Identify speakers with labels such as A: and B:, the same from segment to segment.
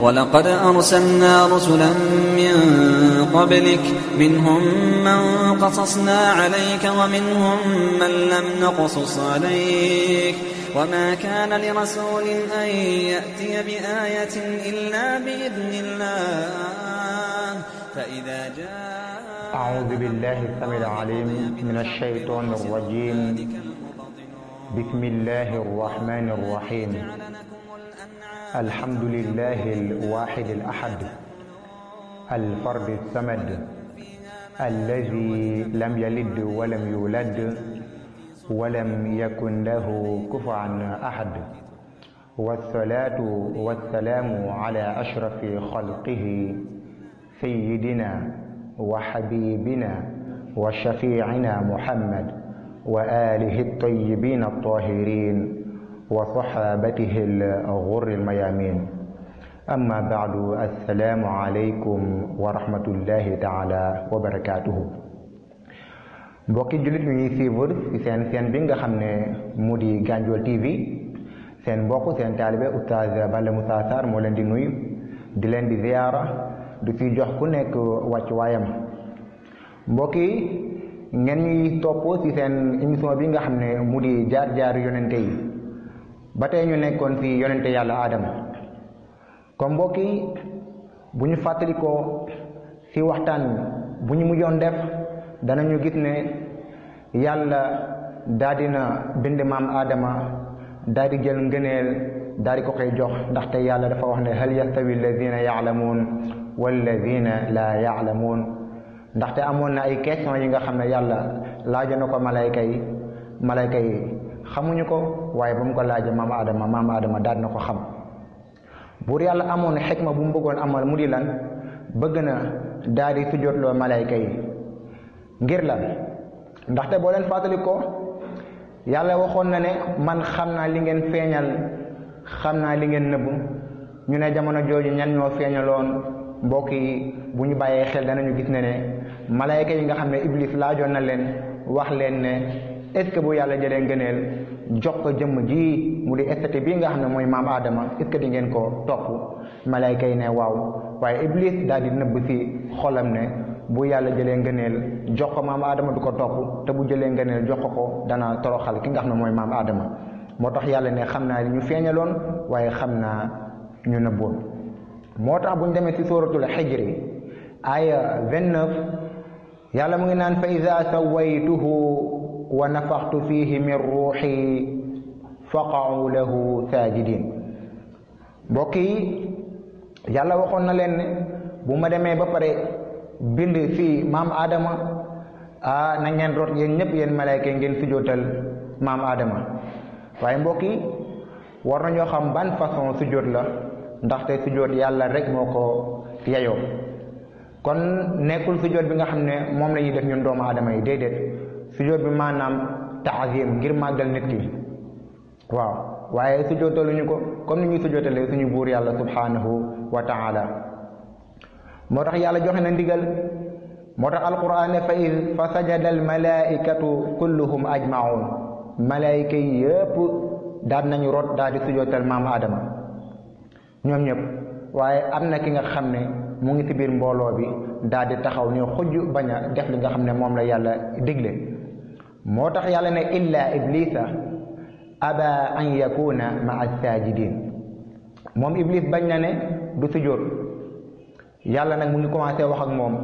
A: ولقد أرسلنا رسلا من قبلك منهم من قصصنا عليك ومنهم من لم نقصص عليك وما كان لرسول أن يأتي بآية إلا بإذن الله فإذا جاء
B: أعوذ بالله السميع العليم من الشيطان الرجيم بسم الله الرحمن الرحيم الحمد لله الواحد الأحد الفرد الصمد الذي لم يلد ولم يولد ولم يكن له كفوا أحد والصلاة والسلام على أشرف خلقه سيدنا وحبيبنا وشفيعنا محمد وآله الطيبين الطاهرين وصحابته الغر الميامين أما بعد السلام عليكم ورحمة الله تعالى وبركاته mbokki jullit ñu ñuy suivre ci seen bi nga xam ne mu di Gandiol TV seen mbokk seen taalibe Oustaz Balla Moussa Sarr moo leen di nuyu di leen di ziyaara du ci jox ku nekk wàcc waayam mbokk yi ngeen ñuy topp ci seen émission bi nga xam ne mu di jaar yonente yi ba tey ñu nekkoon ci yonente yàlla Adama comme mbokk yi bu ñu fàttalikoo ci waxtaan bu ñu mujjoon def danañu gis ne yàlla daal dina bind maam Adama daal di jël ngëneel daal di ko koy jox ndaxte yàlla dafa wax ne hal yastawi alladina yaalamuun walladina laa yaalamuun ndaxte amoon na ay question yi nga xam ne yàlla laaja na ko malayka yi xamuñu ko waaye ba mu ko laaja maam Adama daal na ko xam buur yàlla amoon na xikma bu mu bëggoon amal mu di lan bëgg na daal di sujjóotloo malayka yi ngir lan ndaxte boo leen fàttali ko yàlla waxoon na ne man xam naa li ngeen feeñal xam naa li ngeen nëbbu ñu ne jamono jooju ñan ñoo feeñaloon mbokk yi bu ñu bàyyee xel danañu gis ne malayka yi nga xam ne iblis laajoon na leen wax leen ne est-ce que bu yàlla jëlee ngëneel jox ko jëmm ji mu di estati bii nga xam ne mooy maam Adama est-ce que di ngeen ko topp malayka yi ne waaw waaye iblis daal di nëbb ci xolam ne bu yàlla jëlee ngëneel jox ko maam Adama du ko topp te bu jëlee ngëneel jox ko dana toroxal ki nga xam ne mooy maam Adama moo tax yàlla ne xam naa li ñu feeñaloon waaye xam naa ñu nëbboon moo tax bu ñu demee ci suratul Hijr aya 29 yàlla mu ngi naan fa iza sawaytuhu wa nafaxtu fihi min ruuxi faqa'u lahu saajidin mbokk yi yàlla waxoon na leen ne bu ma demee ba pare bind fii maam Adama na ngeen rot yéen ñëpp yéen malayka ngeen sujootal maam Adama waaye mbokk yi war nañoo xam ban façon sujoot la ndaxte sujoot yàlla rek moo ko yeyoo kon nekkul sujoot bi nga xam ne moom la ñuy def ñun doomu aadama yi déedéet sujoot bi maanaam taazim ngir màggal nit ki waaw waaye sujootaluñu ko comme ni ñuy sujootalee suñu buur yàlla subhanahu wa taala moo tax yàlla joxe na ndigal moo tax alquran ne fa sajada al malaikatu kulluhum ajmaun malayka yi yëpp daal nañu rot daal di sujootal maam Adama ñoom ñëpp waaye am na ki nga xam ne mu ngi ci biir mbooloo bi daal di taxaw ne xujj bañ a def li nga xam ne moom la yàlla digle moo tax yàlla ne illa iblisa aba an yakuna maa sajidin moom iblis bañ na ne du sujoot yàlla nag mu ngi commencé wax ak moom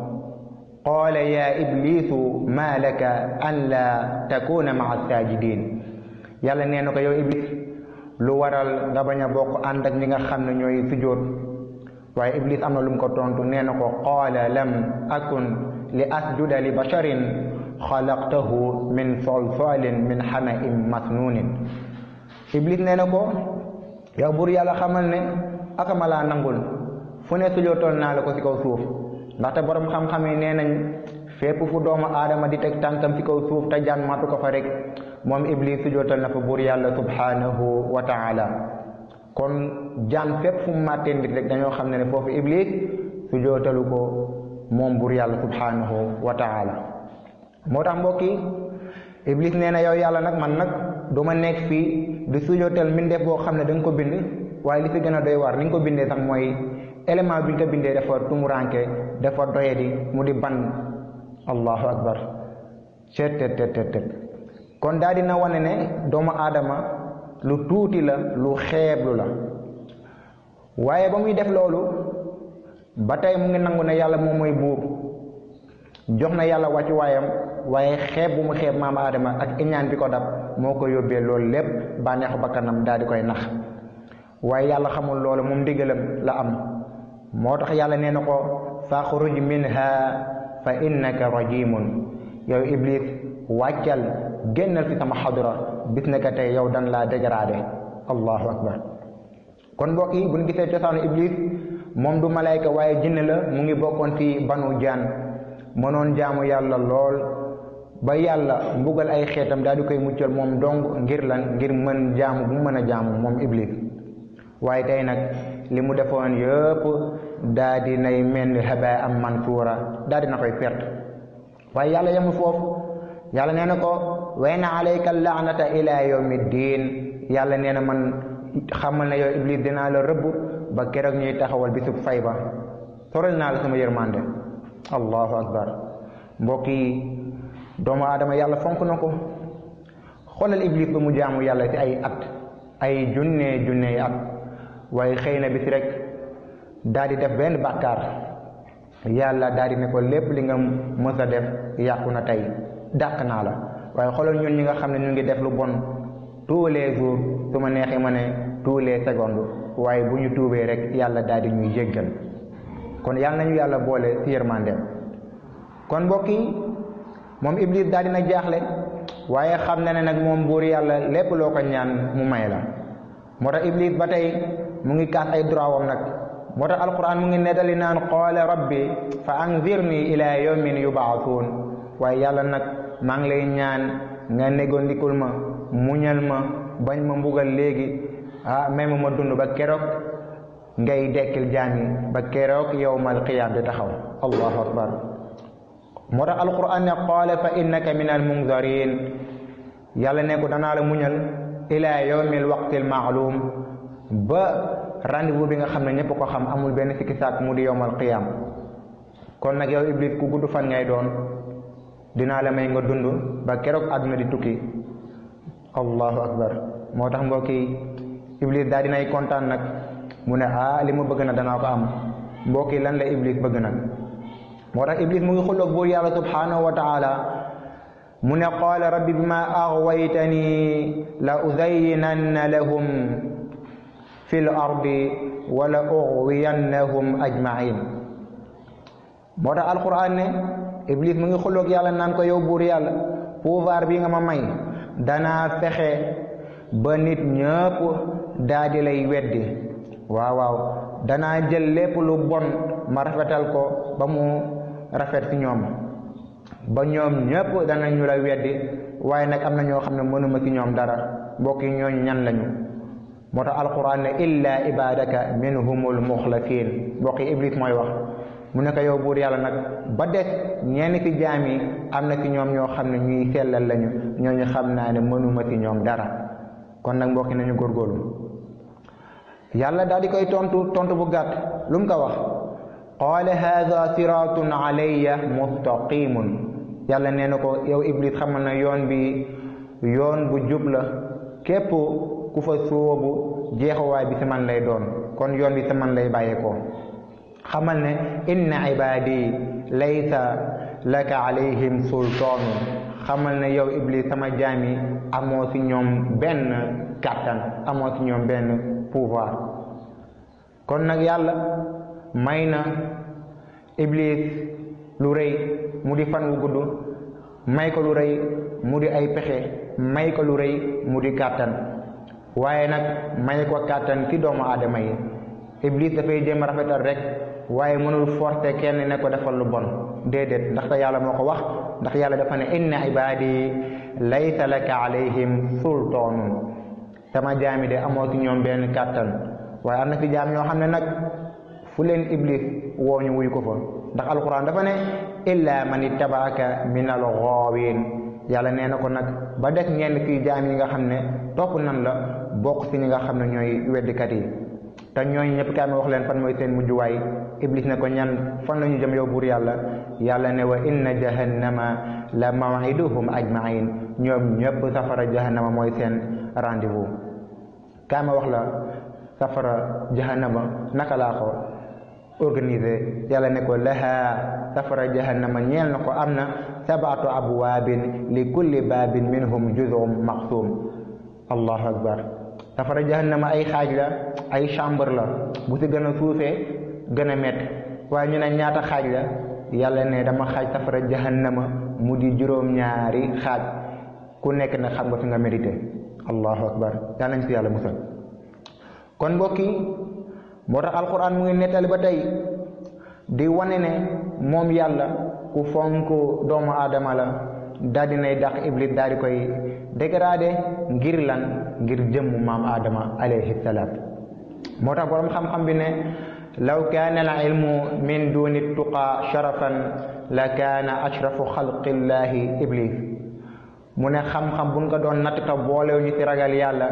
B: qaala ya iblisu ma laka an la takuna maa sajidin yàlla nee na ko yow iblis lu waral nga bañ a bokk ànd ak ñi nga xam ne ñooy sujoot waaye iblis am na lu mu ko tontu nee na ko qaala lam akun li asjuda li basharin xalaqtahu min solsolin min xama'in masnunin iblis nee na ko yow buur yàlla xamal ne akama laa nangul fu ne sujootal naa la ko ci kaw suuf ndaxte borom xam-xam yi nee nañ fépp fu doomu aadama di teg tànkam ci kaw suuf te jaan matu ko fa rek moom iblis sujootal na fa buur yàlla subhanahu wa taala kon jaan fépp fu mu màttee nit rek dañoo xam ne foofu iblis sujootalu ko moom buur yàlla subhanahu wa taala moo tax mbokk yi iblis nee na yow yàlla nag man nag du ma nekk fii di sujootal mbindeef boo xam ne da nga ko bind waaye li fi gën a doy waar ni nga ko bindee sax mooy élément bi ñu ko bindee dafa tumuranke dafa doyadi mu di ban. allahu akbar tet kon daal dina wane ne doomu aadama lu tuuti la lu xeeblu la waaye ba muy def loolu ba tey mu ngi nangu ne yàlla moom mooy buur jox na yàlla wàccu waayam waaye xeeb bu mu xeeb maam aadama ak iñaan bi ko dab moo ko yóbbee loolu lépp bànneexu bakkanam daal di koy nax waaye yàlla xamul loolu moom ndigalam la am moo tax yàlla nee na ko faxruj minha fa innaka rajimun yow iblis wàccal génnal fi sama xadra bis na ka tey yow dan laa dégradé. allahu akbar kon mbokk yi bu ñu gisee cosaanu iblis moom du malayka waaye jinne la mu ngi bokkoon ci banu jaan mënoon jaamu yàlla lool ba yàlla mbugal ay xeetam daal di koy muccal moom dong ngir lan ngir mën jaamu bu mu mën a jaamu moom iblis waaye tey nag li mu defoon yëpp daa di nay mel ni xabaay am mansuura daa dina koy perte waaye yàlla yemul foofu yàlla nee na ko way na alayka laanata ila yawmi diin yàlla nee na man xamal na yow iblis dinaa la rëbb ba keroog ñuy taxawal bisub fay ba sorel naa la sama yërmande. allahu akbar mbokk yi doomu aadama yàlla fonk na ko xoolal iblis ba mu jaamu yàlla ci ay at ay junne at waaye xëy na bis rek daal di def benn bàkkaar yàlla daal di ne ko lépp li nga mës a def yàqu na tey dàq naa la. waaye xoolal ñun ñi nga xam ne ñu ngi def lu bon tous les jours su ma neexee ma ne tous les secondes waaye bu ñu tuubee rek yàlla daal di ñuy jéggal kon yàlla nañu yàlla boole ci yërmandeem. kon mbokk yi moom iblis daal dina jaaxle waaye xam na ne nag moom buur yàlla lépp loo ko ñaan mu may la moo tax iblis ba tey mu ngi kaas ay droit wam nag moo tax alquran mu ngi nettali naan qaala rabbi fa anzirni ila yawmin yubaasuun waaye yàlla nag maa ngi lay ñaan nga négandikul ma muñal ma bañ ma mbugal léegi may ma dund ba keroog ngay dekkil jaam yi ba keroog yawmal qiyaam di taxaw. allahu akbar moo tax alquran ne qaala fa innaka min al munzarin yàlla ne ko danaa la muñal ila yawmil waqtil maalum ba rendez-vous bi nga xam ne ñëpp ko xam amul benn sikki sàkk mu di yawmal qiyaam. kon nag yow iblis ku gudd fan ngay doon dinaa la may nga dund ba keroog àdduna di tukki. allahu akbar moo tax mbokk yi iblis daal dinay kontaan nag mu ne li ma bëgg na danaa ko am. mbokk yi lan la iblis bëgg nag moo tax iblis mu ngi xulloog buur yàlla subhanahu wa taala mu ne qaala rabbi bima aghwaytani la uzayyinanna lahum fi l ardi wa la ughwiyannahum ajmain. moo tax alquran ne iblis mu ngi xulloog yàlla naan ko yow buur yàlla pouvoir bi nga ma may danaa fexe ba nit ñëpp daa di lay weddi. waaw danaa jël lépp lu bon ma rafetal ko ba mu rafet ci ñoom ba ñoom ñëpp danañu la weddi waaye nag am na ñoo xam ne mënuma ci ñoom dara. mbokk yi ñooñu ñan lañu moo tax alquran ne illa ibadaka minhumul muxlasin. mbokk yi iblis mooy wax mu ne ko yow buur yàlla nag ba des ñenn ci jaam yi am na ci ñoom ñoo xam ne ñuy sellal lañu ñooñu xam naa ne mënuma ci ñoom dara. kon nag mbokk yi nañu góorgóorlu. yàlla daal di koy tontu bu gàtt lu mu ko wax qaala haada siratun alayya mustaqimun. yàlla nee na ko yow iblis xamal na yoon bi yoon bu jub la képp ku fa sóobu jeexuwaay bi ci man lay doon kon yoon bi ci man lay bàyyeekoo. xamal ne inna ibadi laysa laka alayhim sultaanu. xamal ne yow iblis sama jaam yi amoo ci ñoom benn kàttan amoo ci ñoom benn pouvoir. kon nag yàlla may na iblis lu rëy mu di fan wu gudd may ko lu rëy mu di ay pexe may ko lu rëy mu di kàttan waaye nag may ko kàttan ci doomu aadama yi. iblis dafay jéem a rafetal rek waaye mënul forcer kenn ne ko defal lu bon déedéet ndaxte yàlla moo ko wax ndax yàlla dafa ne inna ibadi laysa laka alayhim sultaanun. sama jaami de amoo ci ñoom benn kàttan waaye am na ci jaam ñoo xam ne nag fu leen iblis woo ñu wuyu ko fa ndax alquran dafa ne illa man ittabaaka min al ghaawin. yàlla nee na ko nag ba des ñenn ci jaam yi nga xam ne topp nan la bokk ci ñi nga xam ne ñooy weddikat yi. te ñooñu ñëpp kaay ma wax leen fan mooy seen mujjuwaay. Iblis ne ko ñan fan la ñu jëm yow buur yàlla. Yàlla ne wa inna jahannama la maw'iduhum ajma'in, ñoom ñëpp safara jahannama mooy seen rendez-vous. kaay ma wax la safara jahannama naka laa ko organisé. Yàlla ne ko laha safara jahannama ñeel na ko am na 7 abwaabin li kulli baabin minhum juz'un maqsum. Allahu akbar. safara jahannama ay xaaj la, ay chambre la, bu ci gën a suufee gën a métti. waaye ñu ne ñaata xaaj la. Yàlla ne dama xaaj safara jahannama mu di juróom-ñaari xaaj, ku nekk nag xam nga fi nga mérité. Allahu akbar. yàlla nañ ci yàlla musal. kon mbokk yi moo tax alquran mu ngi nettali ba tey di wane ne moom yàlla ku fonk doomu aadama la, daal di nay dàq iblis, daal di koy dégradé ngir lan? ngir jëmmu maam aadama alayhi salaam. moo tax borom xam-xam bi ne law kaana al ilmu min duni tuqa sharafan la kaana ashrafu xalqillahi iblis. mu ne xam-xam buñ ko doon natt ta boolew ñu ci ragal yàlla,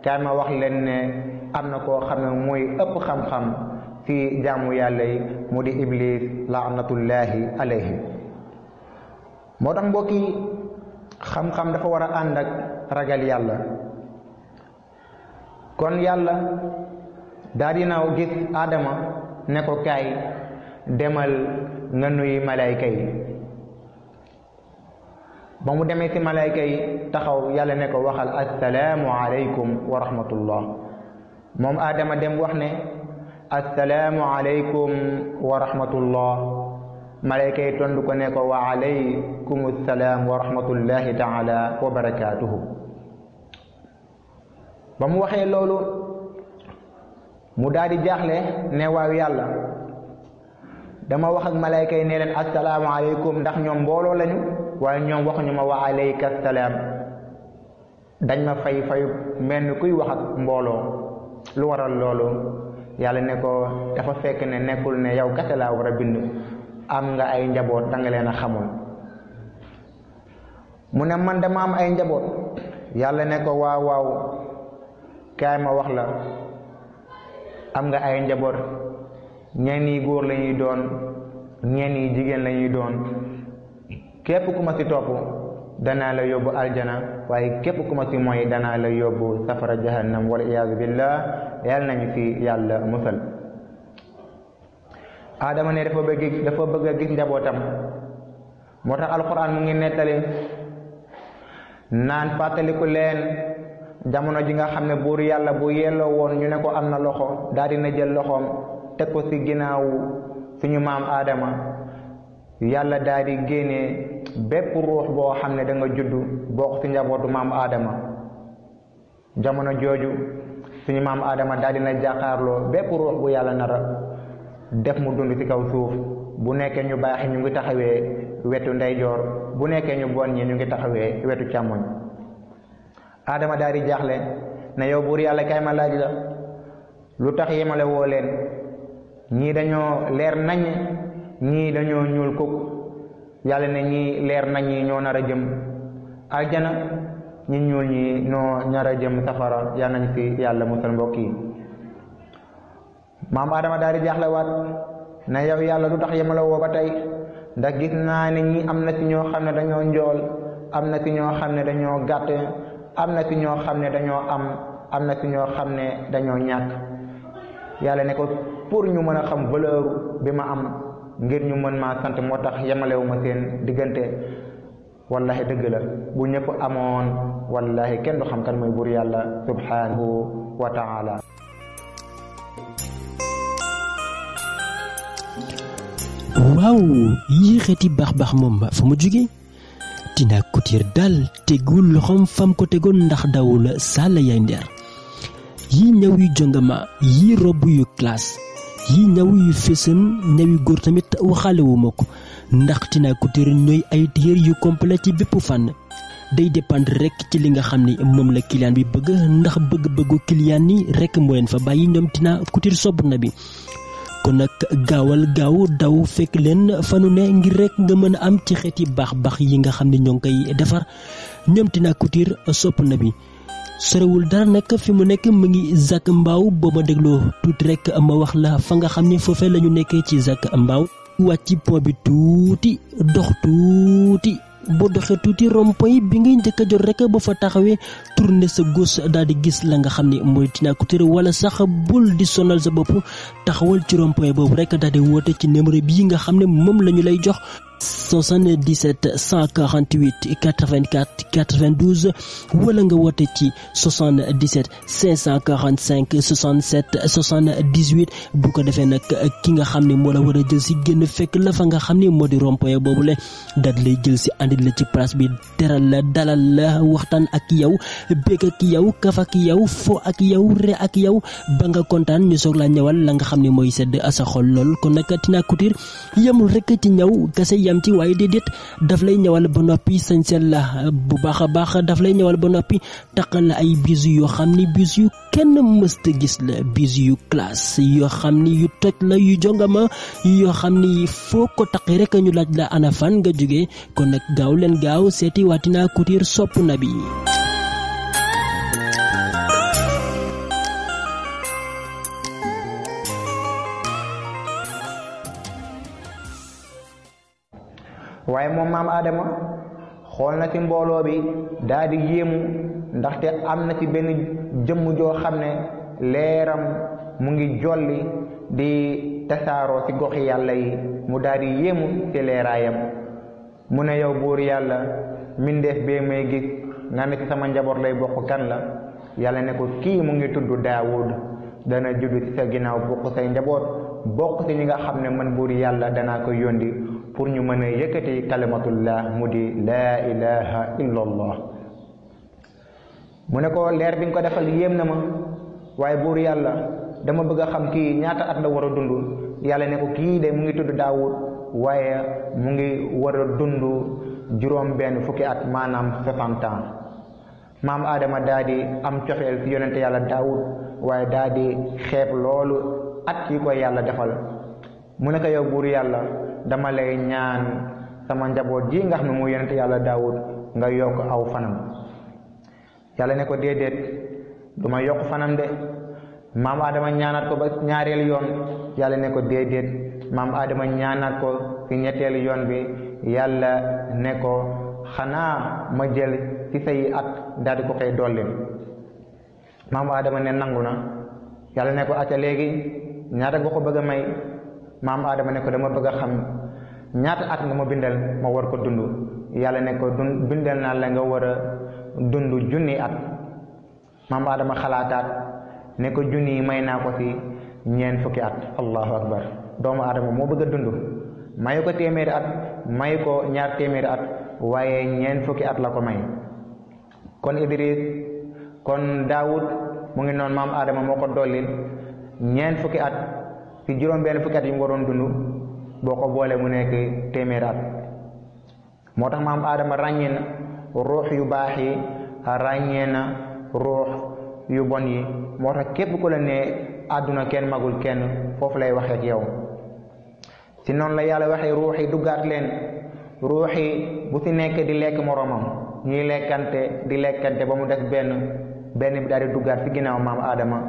B: kaay ma wax leen ne am na koo xam ne mooy ëpp xam-xam ci jaamu yàlla yi, mu di iblis laanatullahi alayhi. moo tax mbokk yi xam-xam dafa war a ànd ak ragal yàlla. kon yàlla daa dina gis Adama ne ko kaay demal nga nuyu malayka yi. ba mu demee ci malayka yi taxaw, yàlla ne ko waxal assalaamu alaykum wa rahmatullah. moom Adama dem wax ne assalaamu alaykum wa rahmatullah. malayka yi tontu ko ne ko wa alaykum assalaam wa rahmatullahi taala wa barakaatuhu. ba mu waxee loolu mu daal di jaaxle ne waaw yàlla, dama wax ak malayka yi ne leen assalaamu alaykum ndax ñoom mbooloo lañu, waaye ñoom waxuñu ma wa alayka salaam. dañ ma fay mel ni kuy wax ak mbooloo. lu waral loolu? yàlla ne ko dafa fekk ne nekkul ne yow kese laa war a bind, am nga ay njaboot da nga leen a xamul. mu ne man dama am ay njaboot. yàlla ne ko waaw waaw kaay ma wax la, am nga ay njaboot. ñenn yi góor la ñuy doon, ñenn yi jigéen la ñuy doon. képp ku ma ci topp danaa la yóbbu aljana, waaye képp ku ma ci mooy danaa la yóbbu safara jahannam wal iyaazu billah. yàlla nañu ci yàlla musal. Adama ne dafa bëgg a gis njabootam. moo tax alquran mu ngi nettali naan fàttaliku leen jamono ji nga xam ne buur yàlla bu yelloo woon ñu ne ko am na loxo, daal dina jël loxoom teg ko ci ginnaawu suñu maam Adama. yàlla daal di génnee bépp ruux boo xam ne da nga judd bokk ci njabootu maam Adama. jamono jooju suñu maam Adama daal dina jàkkaarloo bépp ruux bu yàlla nara def mu dund ci kaw suuf. bu nekkee ñu baax ñu ngi taxawee wetu ndeyjoor, bu nekkee ñu bon ñi ñu ngi taxawee wetu càmmoñ. Adama daal di jaaxle ne yow buur yàlla kay ma laaj la, lu tax yemale woo leen? ñii dañoo leer nañ, ñii dañoo ñuul kuk. yàlla ne ñii leer nañ ñi ñoo nar a jëm aljana, ñi ñuul ñi ñoo nar a jëm safara. yal nañ ci yàlla musal mbokk yi. maam Adama daal di jaaxle waat ne yow yàlla lu tax yemale woo ba tey? ndax gis naa ne ñi am na ci ñoo xam ne dañoo njool, am na ci ñoo xam ne dañoo gàtt, am na ci ñoo xam ne dañoo am na ci ñoo xam ne dañoo ñàkk. yàlla ne ko pour ñu mën a xam valeur bi ma am, ngir ñu mën maa sant, moo tax yemalewu ma seen diggante. wallahi dëgg la, bu ñëpp amoon wallahi kenn du xam kan mooy buur yàlla subhanahu wa taala.
C: waaw yii xeeti baax moom fa mu jóge. Tina Couture daal tegul loxoom fam ko tegoon ndax dawul sàll yay ndeer. yii ñaw yu jongama, yii robb yu classe, yii ñaw yu fésam, ñaw yu góor tamit waxaale wu ma ko, ndax Tina Couture ñooy ay téer yu complet ci bépp fànn. day dépendre rek ci li nga xam ni moom la client bi bëgg, ndax bëgg-bëggu client ni rek moo leen fa bàyyi. ñoom Tina Couture sopp na bi. kon nag gaawal gaaw daw fekk leen fanu ne ngir rek nga mën a am ci xeeti baax yi nga xam ne ñoo ngi koy defar. ñoom Tina Couture sopp na bi. sorewul dara nag fi mu nekk mu ngi Zac Mbao boo ma dégloo tuuti rek ma wax la fa nga xam ne foofee la ñu nekkee ci Zac Mbao wàcc pont bi tuuti dox tuuti boo doxee tuuti rond-point bi ngay njëkk a jot rek ba fa taxawee tourner sa gauche daal di gis la nga xam ne mooy Tina Couture wala sax bul di sonal sa bopp taxawal ci rond-point boobu rek daal di woote ci numéro bii nga xam ne moom la ñu lay jox 77 148 84 92 wala nga woote ci 77 545 67 78 bu ko defee nag ki nga xam ne moo la war a jël si génn fekk la fa nga xam ne moo di rond-point boobu le daal lay jël si andi la ci place bi teral la dalal la waxtaan ak yow bég ak yow kaf ak yow fo ak yow re ak yow ba nga kontaan ñu soog laa ñëwal la nga xam ne mooy sedd sa xol lool kon nag Tina Couture yemul rek ci ñëw kese yam ci waaye déedéet daf lay ñëwal ba noppi sañsel la bu baax a baax daf lay ñëwal ba noppi taqal la ay bijoux yoo xam ni bijoux yu kenn mësta gis la bijoux yu classe yoo xam ni yu toj la yu jongama yoo xam ni foo ko taqi rek ñu laaj la ana fan nga jóge kon nag gaaw leen gaaw seeti waa Tina Couture sopp na bi
B: waaye moom maam Adama xool na ci mbooloo bi daal di yéemu ndaxte am na ci benn jëmm joo xam ne leeram mu ngi jolli di tasaaroo ci goxi yàlla yi mu daal di yéemu ci leeraayam mu ne yow buur yàlla mindeef bee may gis nga ne ci sama njaboot lay bokk kan la yàlla ne ko kii mu ngi tudd Daawud dana juddu ci sa ginnaaw bokk say njaboot bokk ci ñi nga xam ne man buur yàlla danaa ko yóndi pour ñu mën a yëkkati kalimatullah mu di laa ilaha illa allah mu ne ko leer bi nga ko defal yéem na ma waaye buur yàlla dama bëgg a xam kii ñaata at la war a dund yàlla ne ko kii de mu ngi tudd Daawud waaye mu ngi war a dund juróom benn fukki at maanaam 60 ans maam Adama daa di am cofeel ci yonente yàlla Daawud waaye daa di xeeb loolu at yi ko yàlla defal mu ne ko yow buur yàlla dama lay ñaan sama njaboot ji nga xam ne mu yonente yàlla Daawud nga yokk aw fanam yàlla ne ko déedéet duma yokk fanam de maam Adama ñaanaat ko ba ñaareelu yoon yàlla ne ko déedéet maam Adama ñaanaat ko ci ñetteelu yoon bi yàlla ne ko xanaa ma jël ci say at daal di ko koy dolli maam Adama ne nangu na yàlla ne ko acca léegi ñaata nga ko bëgg a may maam Adama ne ko dama bëgg a xam ñaata at nga ma bindal ma war ko dund yàlla ne ko bindal naa la nga war a dund junni at maam Adama xalaataat ne ko junni yi may naa ko ci ñeent fukki at allahu akbar doomu Adama moo bëgg a dund may ko téeméeri at may ko ñaar téeméeri at waaye ñeent fukki at la ko may kon Idris kon Daawud mu ngi noonu maam Adama moo ko dollil ñeent fukki at ci juróom benn fukki at yi mu waroon dund boo ko boole mu nekk téeméeri at moo tax maam Adama ràññee na ruux yu baax yi ràññee na ruux yu bon yi moo tax képp ku la ne àdduna kenn magul kenn foofu lay waxee ak yow ci noonu la yàlla waxee ruux yi duggaat leen ruux yi bu ci nekk di lekk moroomam ñuy lekkante di lekkante ba mu des benn bi daal di duggaat ci ginnaaw maam Adama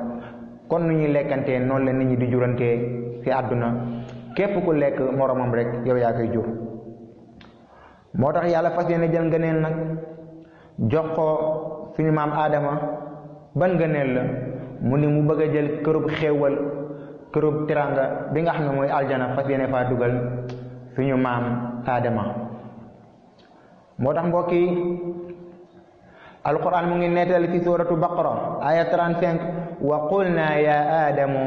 B: kon nu ñuy lekkantee noonu la nit ñi di jurantee ci àdduna képp ku lekk moroomam rek yow yaa koy jur moo tax yàlla fas yéene jël ngëneel nag jox ko suñu maam Adama ban ngëneel la mu ni mu bëgg a jël kërub xéewal kërub tiranga bi nga xam ne mooy aljana fas yéene faa dugal suñu maam Adama moo tax mbokk yi alquran mu ngi nettali ci suratu baqara aya 35 wa qulna ya adamu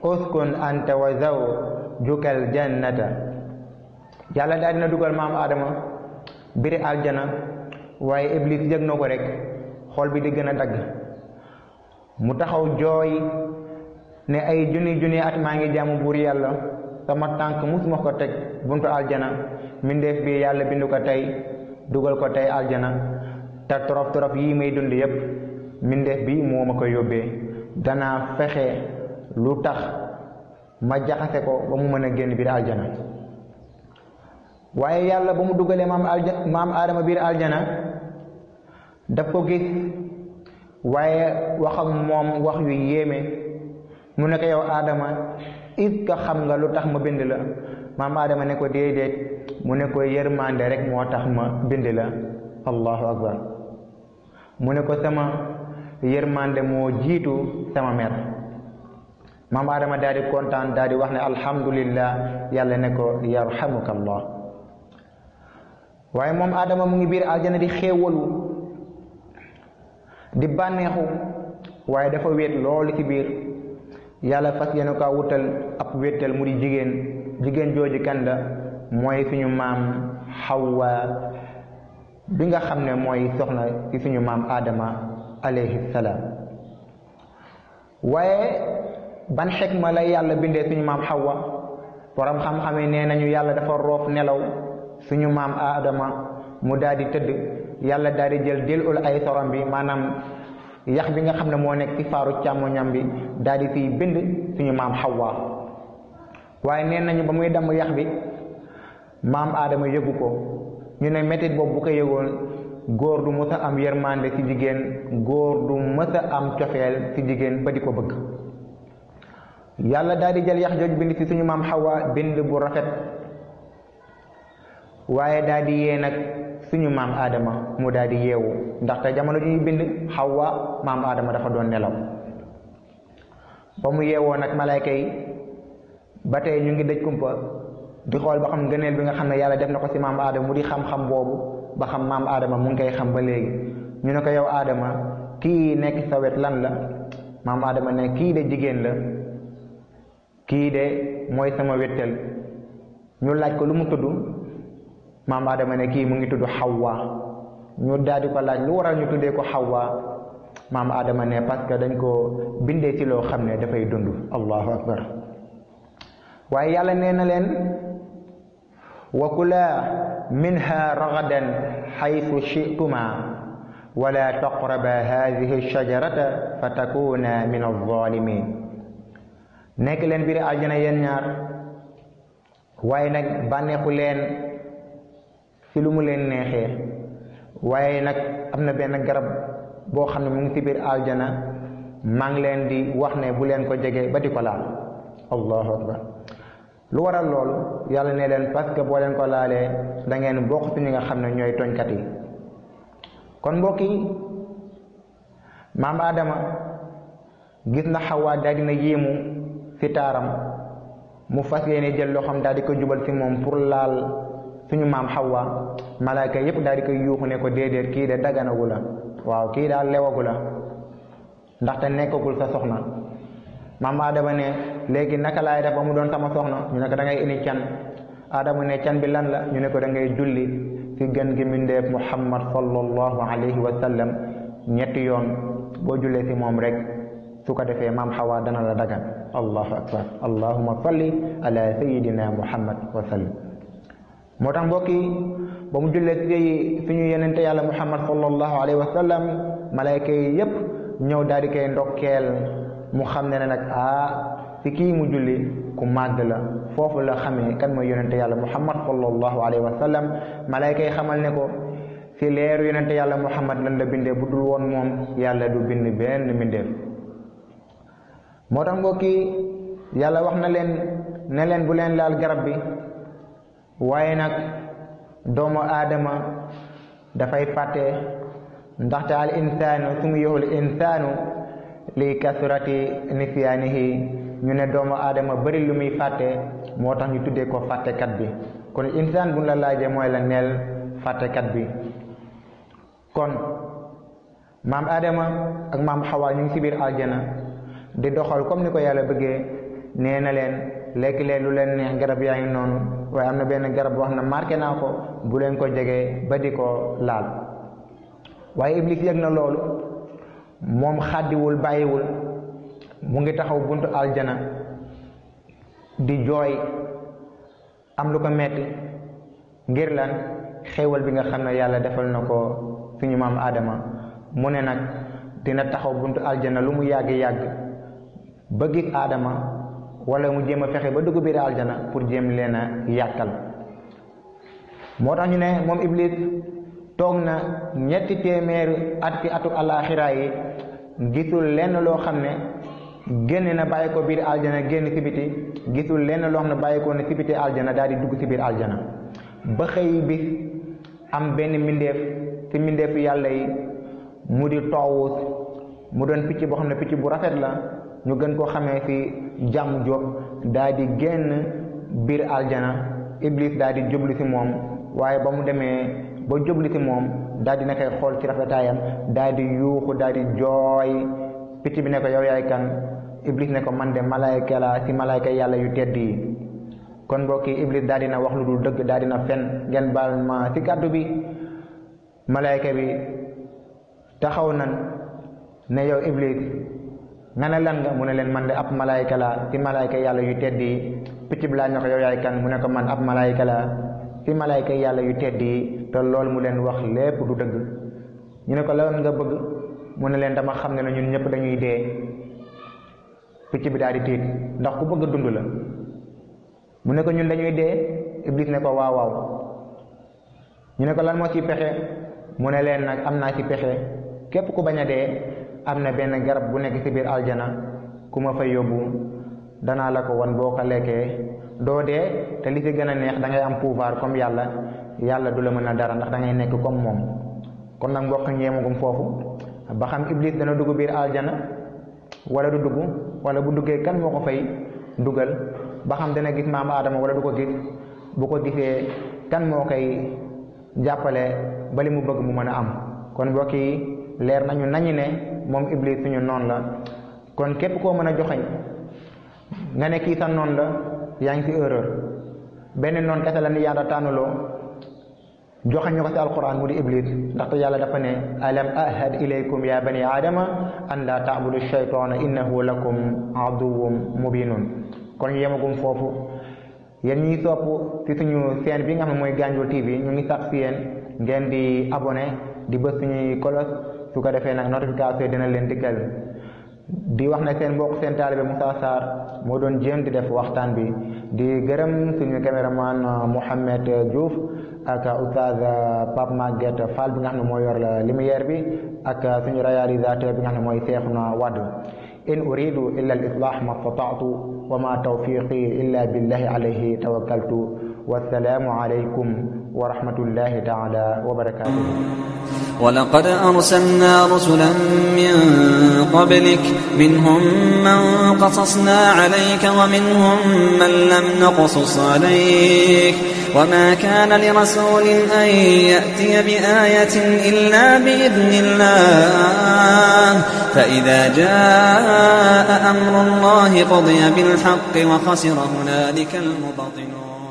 B: uskun anta wa zawjukal jannata yàlla daal dina dugal maam Adama biri aljana waaye iblis yëg na ko rek xol bi di gën a dagg mu taxaw jooy ne ay junni at maa ngi jaamu buur yàlla sama tànk musuma ko teg buntu aljana mindeef bi yàlla bindu ko tey dugal ko tey aljana te torof yii may dund yépp mindeef bi moo ma ko yóbbee danaa fexe lu tax ma jaxase ko ba mu mën a génn biir aljana waaye yàlla ba mu dugalee maam Adama biir aljana daf ko gis waaye waxam moom wax yu yéeme mu ne ko yow Adama est-ce que xam nga lu tax ma bind la maam Adama ne ko déedéet mu ne ko yërmande rek moo tax ma bind la allahu akbar mu ne ko sama yërmande moo jiitu sama mer maam Adama daal di kontaan daal di wax ne alhamdulillah yàlla ne ko yarhamukallah waaye moom Adama mu ngi biir aljana di xéewalu di bànneexu waaye dafa wéet loolu ci biir yàlla fas yéene ko wutal ab wéttal mu di jigéen jooju kan la mooy suñu maam Hawa bi nga xam ne mooy soxna ci suñu maam Adama alayhi salaam waaye ban xikma la yàlla bindee suñu maam Hawa borom xam-xam yi nee nañu yàlla dafa roof nelaw suñu maam Adama mu daal di tëdd yàlla daal di jël ul ay sorom bi maanaam yax bi nga xam ne moo nekk ci faaru càmmoñam bi daal di fiy bind suñu maam Hawa waaye nee nañu ba muy damm yax bi maam Adama yëgu ko ñu ne métit boobu bu ko yëgoon góor du mës a am yërmande ci jigéen góor du mës a am cofeel ci jigéen ba di ko bëgg yàlla daal di jël yax jooj bind ci suñu maam Hawa bind bu rafet waaye daal di yee nag suñu maam Adama mu daal di yeewu ndaxte jamono ji ñuy bind Hawa maam Adama dafa doon nelaw ba mu yeewoo nag malayka yi ba tey ñu ngi dëj kumpa di xool ba xam ngëneel bi nga xam ne yàlla def na ko ci maam Adama mu di xam-xam boobu ba xam maam Adama mu ngi koy xam ba léegi ñu ne ko yow Adama kii nekk sa wet lan la maam Adama ne kii de jigéen la kii de mooy sama wettal ñu laaj ko lu mu tudd maam Adama ne kii mu ngi tudd Hawa ñu daal di ko laaj lu waral ñu tuddee ko Hawa maam Adama ne parce que dañ ko bindee ci loo xam ne dafay dund allahu akbar waaye yàlla nee na leen wa kula minha ragadan xaytu chituma wala taqraba hadihi shajarata fa takuna min alzalimin nekk leen biir aljana yéen ñaar waaye nag bànneexu leen ci lu mu leen neexee waaye nag am na benn garab boo xam ne mu ngi ci biir aljana maa ngi leen di wax ne bu leen ko jege ba di ko laal allahu akbar lu waral loolu yàlla ne leen parce que boo leen ko laalee da ngeen bokk ci ñi nga xam ne ñooy tooñkat yi kon mbokk yi maam Adama gis na Hawa daal dina yéemu ci taaram mu fas yéene jël loxoom daal di ko jubal ci moom pour laal suñu maam Hawa malaaka yépp daal di koy yuuxu ne ko déedéet kii de daganagu la waaw kii daal lewagu la ndaxte nekkagul sa soxna maam Adama ne léegi naka laay def ba mu doon sama soxna ñu ne ko da ngay indi can Adama ne can bi lan la ñu ne ko da ngay julli ci gën gi mbindeef Muhammad sallallahu alayhi wa sallam ñetti yoon boo jullee ci moom rek su ko defee maam Hawa dana la dagan allahu akbar allahumma salli ala sayidina Muhammad wa sallam moo tax mbokk yi ba mu jullee ci suñu yenente yàlla Muhammad sallallahu alayhi wa sallam malayka yi yépp ñëw daal di koy ndokkeel mu xam ne nag ci kii mu julli ku màgg la foofu la xamee kan mooy yonente yàlla Muhammad sallallahu alayhi wa sallam malayka yi xamal ne ko ci leeru yonente yàlla Muhammad lan la bindee bu dul woon moom yàlla du bind benn mbindeef moo tax mbokk yi yàlla wax na leen ne leen bu leen laal garab bi waaye nag doomu aadama dafay fàtte ndaxte al insaanu sumiyahul insaanu li kasrati nisyaanihi ñu ne doomu aadama bari lu muy fàtte moo tax ñu tuddee ko fàttekat bi kon insaan buñ la laajee mooy la neel fàttekat bi kon maam Adama ak maam Hawa ñu ngi ci biir aljana di doxal comme ni ko yàlla bëggee nee na leen lekk leen lu leen neex garab yaa ngi noonu waaye am na benn garab boo xam ne marqué naa ko bu leen ko jegee ba di ko laal waaye Iblis yëg na loolu moom xàddiwul bàyyiwul mu ngi taxaw buntu aljana di jooy am lu ko metti ngir lan xéewal bi nga xam ne yàlla defal na ko suñu maam Adama mu ne nag dina taxaw buntu aljana lu mu yàgg-yàgg ba gis Adama wala mu jéem a fexe ba dugg biir aljana pour jéem leen a yàkkal moo tax ñu ne moom Iblis toog na 3 téeméeri at ci atu alaxira yi gisul lenn loo xam ne génn na bàyyi ko biir aljana génn ci biti, gisul lenn loo xam ne bàyyi ko ne ci biti aljana daal di dugg ci biir aljana. ba xëy bis am benn mbindeef ci mbindeefu yàlla yi mu di Taawus, mu doon picc boo xam ne picc bu rafet la, ñu gën koo xamee ci jàmm jóg, daal di génn biir aljana. Iblis daal di jublu ci moom, waaye ba mu demee ba jublu ci moom daal di na koy xool ci rafetaayam, daal di yuuxu, daal di jooy. picc bi ne ko yow yaay kan? Iblis ne ko man de malaayka la ci malaayka yàlla yu tedd yi. kon mbokk yi Iblis daal dina wax lu dul dëgg, daal dina fen, ngeen baal ma ci kàddu bi. malaayka bi taxaw nan ne yow Iblis nga ne lan nga? mu ne leen man de ab malaayka la ci malaayka yàlla yu tedd yi. picc bi laaj na ko yow yaay kan? mu ne ko man ab malaayka la ci malaayka yàlla yu tedd yi. te loolu mu leen wax lépp du dëgg. ñu ne ko lan nga bëgg? mu ne leen dama xam ne ñun ñëpp dañuy dee. picc bi daal di tiit, ndax ku bëgg dund la. mu ne ko ñun dañuy dee. Iblis ne ko waaw waaw. ñu ne ko lan moo ci pexe? mu ne leen nag am naa ci pexe. képp ku bañ a dee am na benn garab bu nekk ci biir aljana, ku ma fa yóbbu danaa la ko wan, boo ko lekkee doo dee, te li ci gën a neex da ngay am pouvoir comme yàlla. yàlla du la mën a dara ndax da ngay nekk comme moom. kon nag mbokk ñeemagum foofu ba xam Iblis dana dugg biir aljana wala du dugg, wala bu duggee kan moo ko fay dugal, ba xam dana gis maam Aadama wala du ko gis. bu ko gisee kan moo koy jàppale ba li mu bëgg mu mën a am. kon mbokk yi leer nañu ne moom Iblis suñu noon la. kon képp koo mën a joxeñ nga ne kii sa noon la, yaa ngi ci erreur. benn noon kese la ni yàlla tànnuloo joxeñ ñu ko ci alquran mu di Iblis, ndaxte yàlla dafa ne alam ahad ilaykum ya bani aadama an la taabudu shaytaana innahu lakum aduwwun mubinun. kon ñu yemagum foofu. yéen ñiy sopp ci suñu chaîne bi nga xam ne mooy Gandiol TV, ñu ngi sax ci yéen ngeen di abonné, di bës suñuy kolos, su ko defee nag notification dina leen dikkal. di wax ne seen mbokk seen taalibe Moussa Sarr moo doon jéem di def waxtaan bi. di gërëm suñu caméraman Mouhamed Diouf ak oustaz Pape Maguette Fall bi nga xam ne moo yor la lumière bi, ak suñu réalisateur bi nga xam ne mooy Cheikhouna Wade. in uridu illa al islah ma stata'tu wa ma tawfiqi illa billahi alayhi tawakkaltu. wassalaamu alaykum wa rahmatullahi ta'ala wa barakatuh.
A: ولقد أرسلنا رسلا من قبلك منهم من قصصنا عليك ومنهم من لم نقصص عليك وما كان لرسول أن يأتي بآية إلا بإذن الله فإذا جاء أمر الله قضي بالحق وخسر هنالك المبطلون.